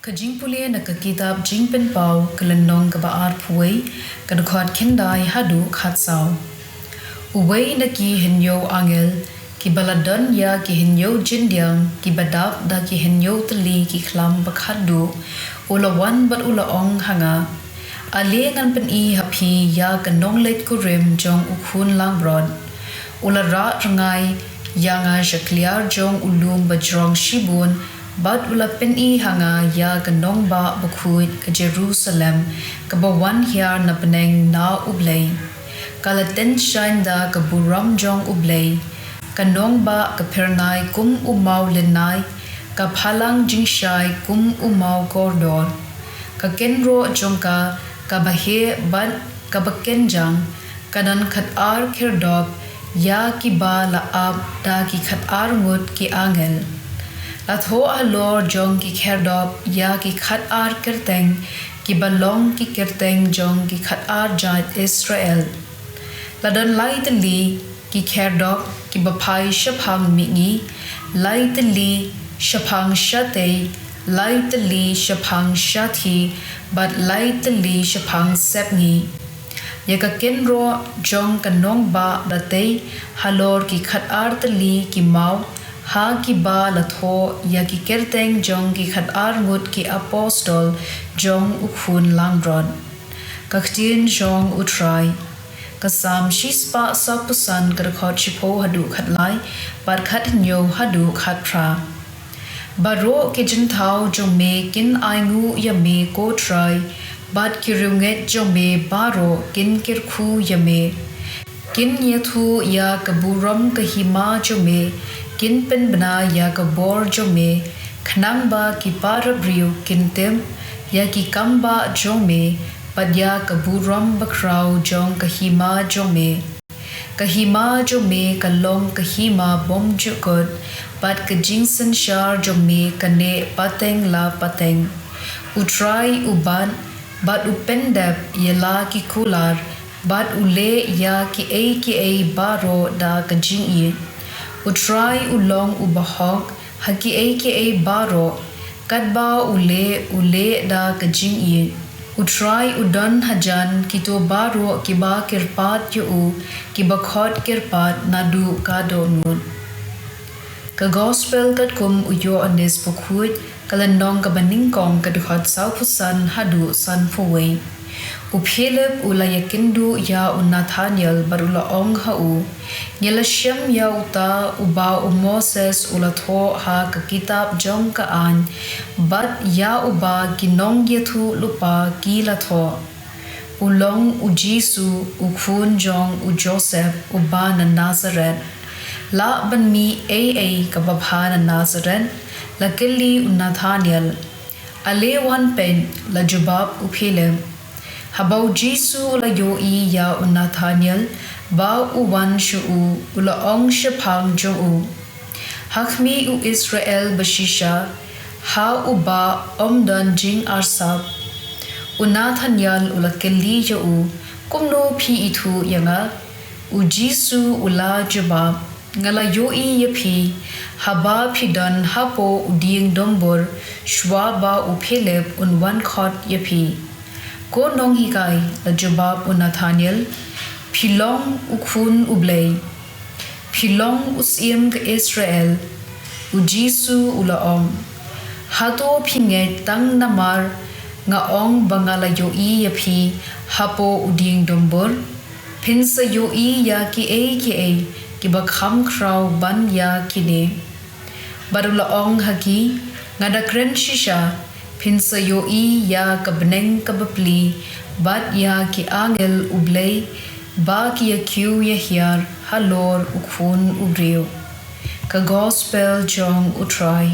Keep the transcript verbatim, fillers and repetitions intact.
Ka jingpule na ka kitab Jingpynpaw, ka lynnong kaba arphew wei, ka dkhot khyndai haduh khatsaw. Uwei na ki hynñiew angel, kiba la don ïa ki hynñiew jyndiang, kiba dap da ki hynñiew tylli ki khlam ba khatduh, u la wan bad u la ong ha nga, Ale ngan pyni ha phi ïa ka nongleit kurim jong u khun langbrot. U la rah rngai ïa nga sha kliar jong u lum ba jrong shibun, bad u la pyni ha nga ïa ka nongbah bakhuid ka Jerusalem, kaba wan hiar na bneng na U Blei. Ka la tynshaiñ da ka burom jong U Blei. Ka nongbah ka phyrnai kum u maw lynnai, ka phalang jingshai kum u maw kordor. Ka kynroh jong ka, kaba heh bad kaba kynjang, ka don khatar khyrdop, ïa kiba la ap da ki khatar ngut ki angel. La thoh halor jong ki khyrdop ïa ki khatar kyrteng, kiba long ki kyrteng jong ki khatar jait Israel. La don lai tylli ki khyrdop, kiba phai shaphang mihngi, lai tylli shaphang shatei, lai tylli shaphang shathie, bad lai tylli shaphang sepngi. Ïa ka kynroh jong ka nongbah la tei halor ki khatar tylli ki maw, ha kiba la thoh ïa ki kyrteng jong ki khatar ngut ki apostol jong u khun langbrot. Ka ktien jong U Trai. Ka Salm shispah sawphew san, ka dkhot shiphew haduh khatlai, bad khathynñiew haduh khatphra. Baroh ki jingthaw jong me kin ainguh ïa me, ko Trai, bad ki riewngeit jong me baroh kin kyrkhu ïa me. Kin ïathuh ïa ka burom ka hima jong me, kin pynbna ïa ka bor jong me, khnang ba ki para briew kin tip ïa ki kambah jong me, bad ïa ka burom bakhraw jong ka hima jong me. Ka hima jong me ka long ka hima bymjukut, bad ka jingsynshar jong me ka neh pateng la pateng. U Trai u bat, bad u pyndep ïa la ki kular, bad u leh ïa kiei kiei baroh da ka jingïeit. U Trai u long u bahok ha kiei kiei baroh, katba u leh, u leh da ka jingïeit. U Trai u don hajan kito baroh kiba kyrpad ïa u, kiba khot kyrpad naduh ka dohnud. Ka Gospel katkum u Ïoannis Bakhuid, ka lynnong kaba nyngkong, ka dkhot sawphew san haduh sanphew wei. U Philip u la ïakynduh ïa u Nathaniel bad u la ong ha u, Ngi la shem ïa uta uba u Moses u la thoh ha ka kitab jong ka aiñ, bad ïa uba ki nongïathuhlypa ki la thoh. U long u Jisu, u khun jong u Joseph, uba na Nazareth. Lah ban mih ei ei kaba bha na Nazareth? La kylli u Nathaniel. Ale wan peit, la jubab u Philip. Haba u Jisu u la ïohi ïa u Nathaniel ba u wan sha u, u la ong shaphang jong u, Ha khmih u Israel ba shisha, ha uba ym don jingarsap. U Nathaniel u la kylli ïa u, Kumno phi ithuh ïa nga? U Jisu u la jubab, Nga la ïohi ïa phi haba phi don hapoh u dieng dumbur, shuwa ba u Philip un wan khot ïa phi. Ko nonghikai, la jubab u Nathaniel, phi long u khun U Blei. Phi long u syiem ka Israel. U Jisu u la ong, Hato phi ngeit tang namar nga ong ba nga la ïohi ïa phi hapoh u dieng dumbur? Phin sa ïohi ïa kiei kiei kiba kham khraw ban ïa kine. Bad u la ong ha ki, Nga da kren shisha, phin sa ïohi ïa ka bneng kaba pli, bad ïa ki angel U Blei ba ki ïa kiew ïa hiar halor u Khun u briew. Ka Gospel jong U Trai.